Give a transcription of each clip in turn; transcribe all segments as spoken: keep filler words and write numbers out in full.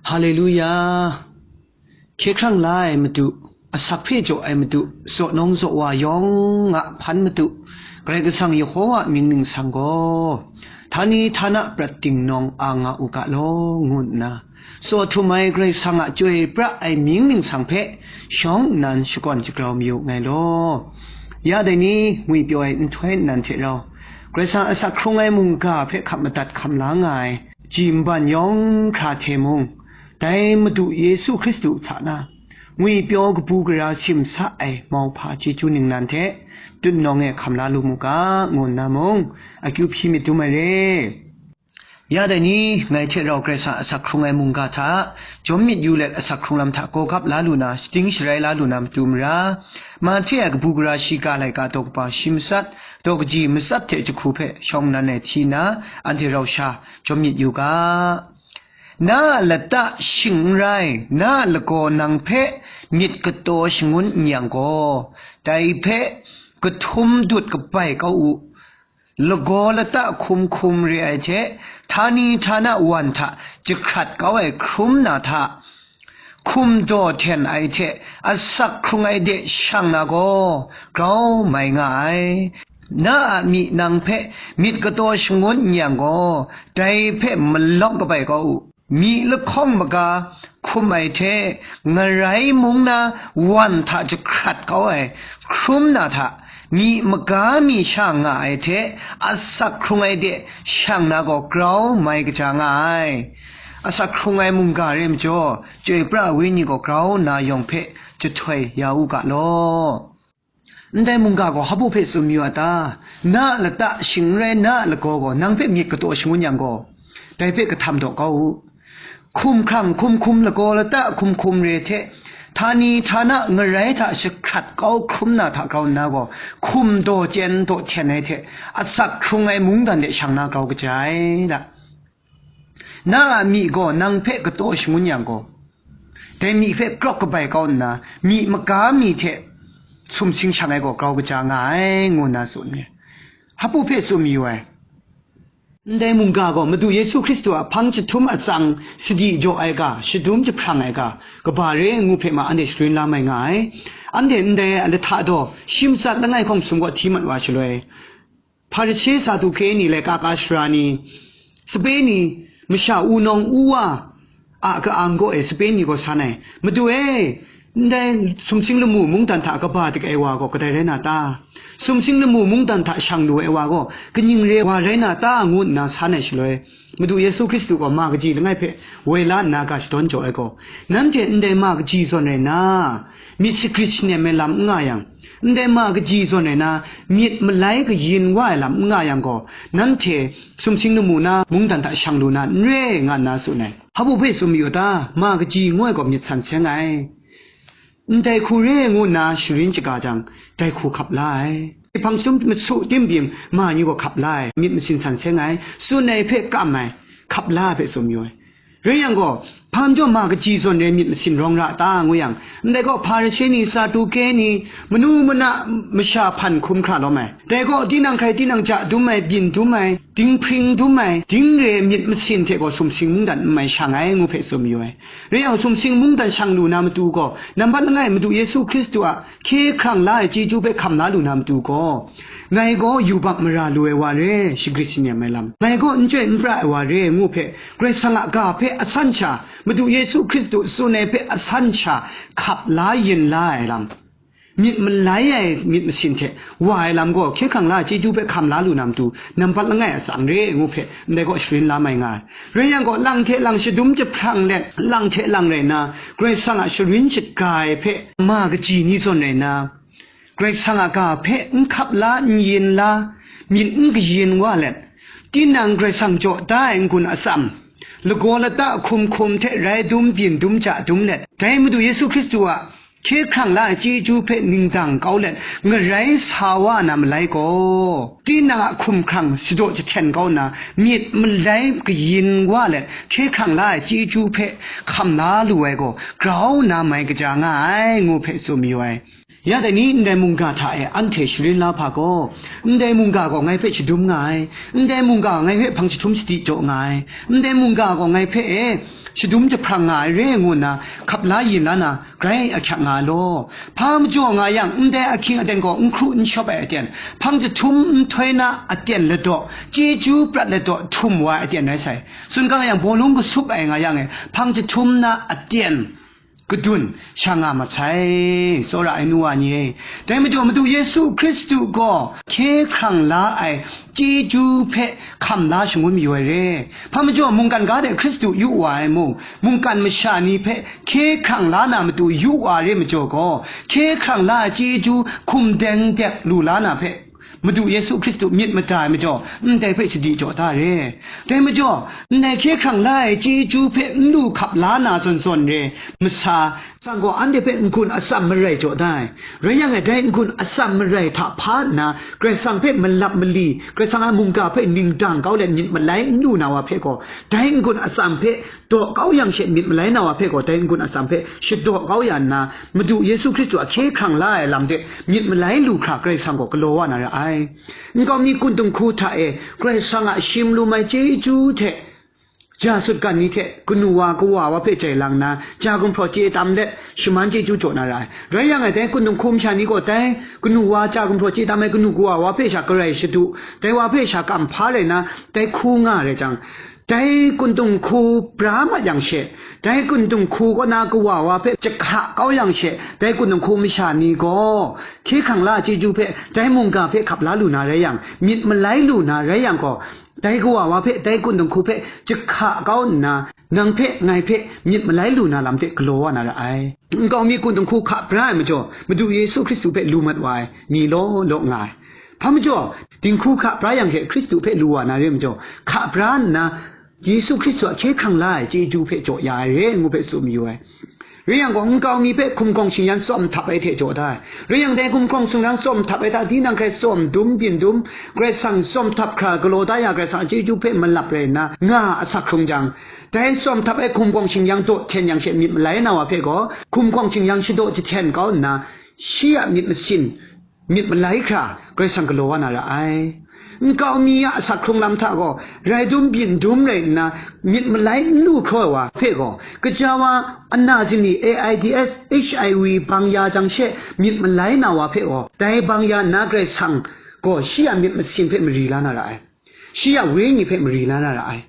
Haleluya! Hkye hkrang la ai Madu, asak hpe jaw ai Madu, zaw nawng zaw wa yawng a hpan Madu, Karai Kasang Yehowa mying ningsang gaw, htani htana prat dingnawng a nga u ga law, ngu nna, tsaw htum ai Karai Kasang a chyoi pra ai mying ningsang hpe shawng nnan shakawn shagrau mayu nngai law. Ya dai ni, ngwipyaw ai nhtoi nnan hte rau, Karai Kasang asak hkrung ai mungga hpe hkap madat hkam la nga ai, ji nban yawng hkra hte mung, dai Madu Yesu Hkristu hta na, ngwipyaw kabu gara shim sa ai mauhpa chyeju ningnan hte, tutnawng e hkam la lu mu ga, ngu nna mung, akyu hpyi myit dum ai re. Ya dai ni, ngai hte rau Karai Kasang asak hkrung ai mungga hta, jawm myit yu let asak hkrung lam hta gawgap la lu na, shating sharai la lu na matu mara, Mahte a kabu gara shiga laika daw kaba shi matsat, daw kaji matsat hte jahku hpe shawng nnan e hti nna, anhte rau sha jawm myit yu ga. Na a lata shing n rai, na a lagaw nang hpe myit kataw shangun n yang gaw, dai hpe kahtum dut kabai kau u. Lagaw lata hkum hkum re ai hte, htani htana wan hta jahkrat kau ai hkrum na hta, hkum daw hten ai hte asak hkrung ai de shang na gaw, grau mai nga ai. Na a myi nang hpe myit kataw shangun n yang gaw, dai hpe malawng kabai kau u. Myi lahkawng maga hkum ai hte, ngarai mung na wan hta jahkrat kau ai hkrum na hta, myi maga mi sha nga ai hte, asak hkrung ai de shang na gaw grau mai kaja nga ai. Asak hkrung ai mungga re majaw, chyoi pra ai wenyi gaw grau nna yawng hpe jahtoi ya u ga law. Ndai mungga gaw hpa hpe tsun mayu a ta? Na a lata shing n rai, na a lagaw gaw nang hpe myit kataw shangun yang gaw, dai hpe kahtam daw kau u. Hkum hkrang hkum hkum, lagaw lata hkum hkum re hte, htani htana ngarai hta jahkrat kau hkrum na hta grau nna gaw, hkum daw chyen daw hten ai hte, asak hkrung ai mungdan de shang na grau kaja ai da. Na a myi gaw nang hpe kataw shangun yang gaw, dai myi hpe krawk kabai kau nna, myi maga mi hte sumsing shang ai gaw grau kaja nga ai, ngu nna tsun ai. Hpa hpe tsun mayu ai? Ndai mungga gaw Madu Yesu Hkristu a hpang chyahtum atsang sadi jaw ai ga, shadum jahprang ai ga, kaba re ngu hpe ma anhte sharin la mai nga ai. Anhte ndai a lahta daw shi matsat langai hkawng sum gaw hti mat wa shaloi, Hparishe, Saduke ni, laika ka sara ni, sape ni, masha wunawng u wa a ka-ang gaw e sape ni gaw san ai, Madu e, ndai sumsing lamu mungdan hta kaba dik ai wa gaw kadai rai na ta? Sumsing lamu mungdan hta shang lu ai wa gaw kaning re wa rai na ta? Ngu nna san ai shaloi, Madu Yesu Hkristu gaw ma kaji langai hpe woi la nna ga shadawn jaw ai gaw, nanhte ndai ma kaji zawn rai nna, myit shagrit shanem ai lam n nga yang, ndai ma kaji zawn rai na, myit malai kayin wa ai lam n nga yang gaw, nanhte sumsing lamu na mungdan hta shang lu na n re, nga nna tsun ai. Hpa hpe tsun mayu ta? Ma kaji ngu ai gaw myit san seng ai. Ndai hku re ngu nna sharin shaga jang, dai hku hkap la ai. Hpang chyum masu tim tim ma ni gaw hkap la ai, myit masin san seng ai, tsun ai hpe kam ai, hkap la ai hpe tsun mayu ai. Rai yang gaw, hpa majaw ma kaji zawn re myit masin rawng ra ta ngu yang, ndai gaw Hparishe ni, Saduke ni, manu mana masha hpan hkum hkra lawm ai, dai gaw tinang hkrai tinang ja dum ai, byin dum ai, dinghpring dum ai, ding re myit masin hte gaw sumsing mungdan n mai shang ai ngu hpe tsun mayu ai. Rai yang, sumsing mungdan shang lu na matu gaw, nambat langai Madu Yesu Hkristu a hkye hkrang la ai chyeju hpe hkam la lu na matu gaw, ngai gaw yubak mara lu ai wa re, shagrit shanem ai lam, ngai gaw n chyoi n pra ai wa re, ngu hpe, Karai Kasang a ga hpe asan sha, Madu Yesu Hkristu tsun ai hpe asan sha, hkap la yin la ai lam, myit malai ai myit masin hte wa ai lam gaw, hkye hkrang la ai chyeju hpe hkam la lu na matu, nambat langai atsang re, ngu hpe, ndai gaw sharin la mai nga ai. Rai yang gaw, lang hte lang shadum jahprang let, lang hte lang rai nna, Karai Kasang a sharin shaga ai hpe ma kaji ni zawn rai nna, Karai Kasang a ga hpe n hkap la, n yin la, myit n kayin wa let, tinang Karai Kasang jaw da ai n-gun atsam, lagaw lata hkum hkum hte rai dum, byin dum, ja dum let, dai Madu Yesu Hkristu a hkye hkrang la ai chyeju hpe ningdang kau let ngarai sa wa na malai gaw, tinang a hkum hkrang shadaw jahten kau nna, myit malai kayin wa let hkye hkrang la ai chyeju hpe hkam la lu ai gaw, grau nna mai kaja nga ai, ngu hpe tsun mayu ai. Ya dai ni, ndai mungga hta e anhte sharin la hpa gaw, ndai mungga gaw ngai hpe shadum nga ai, ndai mungga ngai hpe hpang jahtum sadi jaw nga ai, ndai mungga gaw ngai hpe e shadum jahprang nga ai re ngu nna hkap la yin la na, grai ahkyak nga ai law. Hpa majaw nga yang, ndai ahkying aten gaw n hkru n shawp ai aten, hpang jahtum nhtoi na aten ladaw, chyeju prat ladaw htum wa ai aten rai sai. Tsun ga yang, bawlung kasup ai nga yang e, hpang jahtum na aten kadun sha nga mat sai, tsawra ai nu wa ni e. Dai majaw, Madu Yesu Hkristu gaw hkye hkrang la ai chyeju hpe hkam la shangun mayu ai re. Hpa majaw, mungkan ga de Hkristu yu wa ai mung, mungkan masha ni hpe hkye hkrang la na matu yu wa re majaw gaw, hkye hkrang la ai chyeju hkum deng dek lu la na hpe, Madu Yesu Hkristu myit mada ai majaw, ndai hpe sadi jaw da re. Dai majaw, ndai hkye hkrang la ai chyeju hpe n lu hkap la na zawn zawn re, masa, sang gaw anhte hpe n-gun atsam marai jaw da ai. Rai yang e, dai n-gun atsam marai hta hpa nna, Karai Kasang hpe malap mali, Karai Kasang a mungga hpe ningdang kau let myit malai n lu na wa hpe gaw, dai n-gun atsam hpe daw kau yang she myit malai na wa hpe gaw, dai n-gun atsam hpe shadaw kau ya nna, Madu Yesu Hkristu a hkye hkrang la ai lam de myit malai lu hkra Karai Kasang gaw galaw wa na ra ai. Nkau mi kun dinghku hta e Karai Kasang a shim lum ai chyeju hte ja sutgan ni hte kanu wa kawa wa hpe jai lang nna, ja gumhpraw chye tam let shaman chyeju jaw na ra ai. Rai yang e, dai kun dinghku masha ni gaw dai kanu wa ja gumhpraw chye tam ai kanu kawa wa hpe sha garai shadu, dai wa hpe sha kam hpa rai nna, dai hku nga rai jang, dai kun dinghku pra mat yang she, dai kun dinghku kaw na kawa wa hpe jahka kau yang she, dai kun dinghku masha ni gaw hkye hkrang la chyeju hpe dai mungga hpe hkap la lu na rai yang, myit malai lu na rai yang gaw, dai kawa wa hpe, dai kun dinghku hpe jahka kau nna, nang hpe, ngai hpe myit malai lu na lam hte galaw wa na ra ai. Nkau mi kun dinghku hka pra ai majaw, Madu Yesu Hkristu hpe lu mat wa ai mi law law nga ai. Hpa majaw, dinghku hka pra yang she Hkristu hpe lu wa na re majaw, hka pra nna, Yesu Hkristu a hkye hkrang la ai chyeju hpe jaw ya ai re ngu hpe tsun mayu ai. Rai yang gaw, nkau mi hpe hkum hkawng shingyan tsawm htap ai hte jaw da ai. Rai yang, dai hkum hkawng shingyan tsawm htap ai hta, tinang hkrai tsawm dum byin dum, Karai Kasang tsawm htap hkra galaw da ya, Karai Kasang a chyeju hpe malap rai nna nga asak hkrung jang, dai tsawm htap ai hkum hkawng shingyan daw hten yang she myit malai na wa hpe gaw, hkum hkawng shingyan shadaw jahten kau nna, shi a myit masin myit malai hkra Karai Kasang galaw wa na ra ai. Nkau mi a asak hkrung lam hta gaw, rai dum byin dum rai nna, myit malai n lu hkraw ai wa hpe gaw, gaja wa ana zini, AIDS, HIV bang ya jang she myit malai na wa hpe gaw, dai bang ya nna Karai Kasang gaw shi a myit masin hpe mari la na ra ai. Shi a wenyi hpe mari la na ra ai.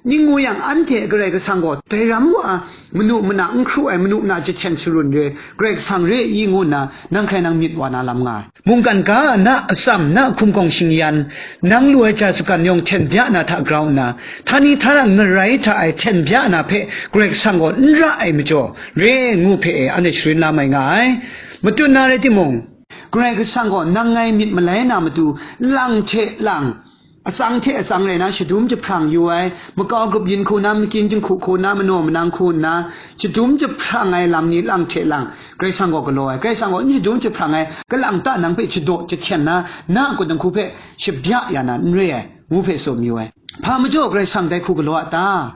Ning ngu yang, anhte Karai Kasang gaw dai ram wa a manu mana n hkru ai, manu mana jahten sharun re, Karai Kasang re i ngu nna, nang hkrai nang myit wa na lam nga ai. Mungkan ga a na atsam, na hkum hkawng shingyan, nang lu ai ja sutgan yawng hten bya na hta grau nna, htani htana ngarai hta e hten bya na hpe Karai Kasang gaw n ra ai majaw, re ngu hpe e anhte sharin la mai nga ai. Matut na rai timung, Karai Kasang gaw nang ngai myit malai na matu, lang hte lang, atsang hte atsang rai na shadum jahprang yu ai, makau grup yin hku na, makyin jinghku hku na, manaw manang hku nna, shadum jahprang ai lam ni lang hte lang, Karai Kasang gaw galaw ai. Karai Kasang gaw n shadum jahprang ai, kalang ta nang hpe shadaw jahten na, na a kun dinghku hpe shabya ya na n re ai, ngu hpe tsun mayu ai. Hpa majaw Karai Kasang dai hku galaw a ta?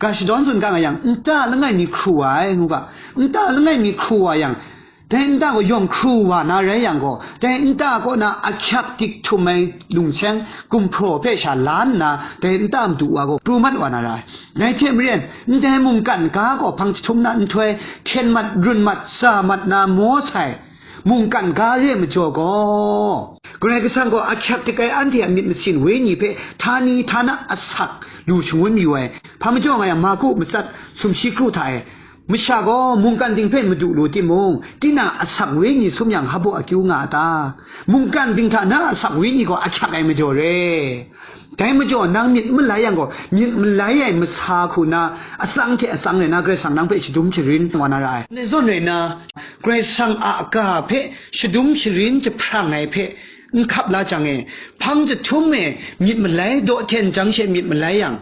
Ga shadawn tsun ga nga yang, nta langai mi hkru wa ai, ngu ga, nta langai mi hkru wa yang, dai nta gaw yawng hkru wa na rai yang gaw, dai nta kaw na ahkyak dik htum ai lungseng gumhpraw hpe sha la nna, dai nta madu wa gaw pru mat wa na ra ai. Dai hte maren, ndai mungkan ga gaw hpang jahtum na nhtoi hten mat, run mat, tsa mat na maw sai, mungkan ga re majaw gaw, Karai Kasang gaw ahkyak dik ai anhte a myit masin wenyi hpe htani htana asak lu shangun mayu ai. Hpa majaw nga yang, Marku matsat sumshi kru hta e, masha gaw mungkan ding hpe madu lu timung, tinang asak wenyi sum yang hpaw akyu nga a ta? Mungkan ding hta na asak wenyi gaw ahkyak ai majaw re. Dai majaw, nang myit malai yang gaw, myit malai ai masa hku na, atsang hte atsang rai na, Karai Kasang nang hpe shadum sharin wa na ra ai. Ndai zawn rai nna, Karai Kasang a ga hpe shadum sharin jahprang ai hpe n hkap la jang e, hpang jahtum e myit malai daw hten jang she myit malai yang,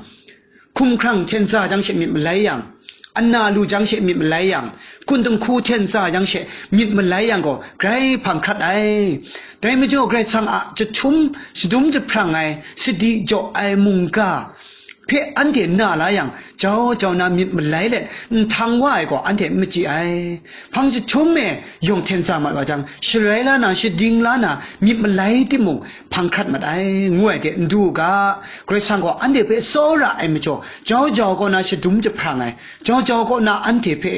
hkumhkrang hten tsa jang she myit malai yang, ana lu jang she myit malai yang, kun dinghku hten tsa jang she myit malai yang gaw, grai hpang hkrat ai. Dai majaw, Karai Kasang a jahtum shadum jahprang ai, sadi jaw ai mungga, hpe anhte na la yang, jau jau na myit malai let nhtang wa ai gaw anhte n machyi ai. Hpang jahtum e yawng hten tsa mat wa jang, sharai la na, shading la na, myit malai timung, hpang hkrat mat ai, ngu ai de n du u ga. Karai Kasang gaw anhte hpe tsawra ai majaw, jau jau kaw na shadum jahprang ai, jau jau kaw na anhte hpe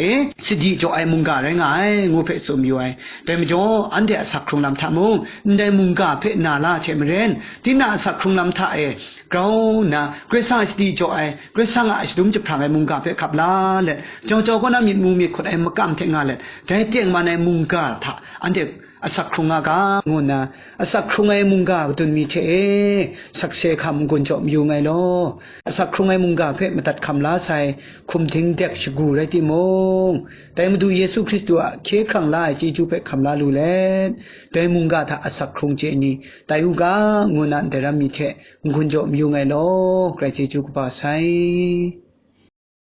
sadi jaw ai mungga rai nga ai, ngu hpe tsun mayu ai. Dai majaw, anhte a asak hkrung lam hta mung, ndai mungga hpe na la hte maren, tinang a asak hkrung lam hta e grau nna, Karai Kasang a sadi jaw ai, Karai Kasang a shadum jahprang ai mungga hpe hkap la let, jau jau kaw na myit mu myit hkut ai makam hte nga let, dai tengman ai mungga hta anhte asak hkrung nga ga, ngu nna, asak hkrung ai mungga kadun mi hte e sakse hkam n-gun jaw mayu nngai law, asak hkrung ai mungga hpe madat hkam la sai hkum dingdek shagu rai timung, dai Madu Yesu Hkristu a hkye hkrang la ai chyeju hpe hkam la lu let, dai mungga hta asak hkrung chye ni tai u ga, ngu nna ndai ram mi hte n-gun jaw mayu nngai law, Karai chyeju kaba sai.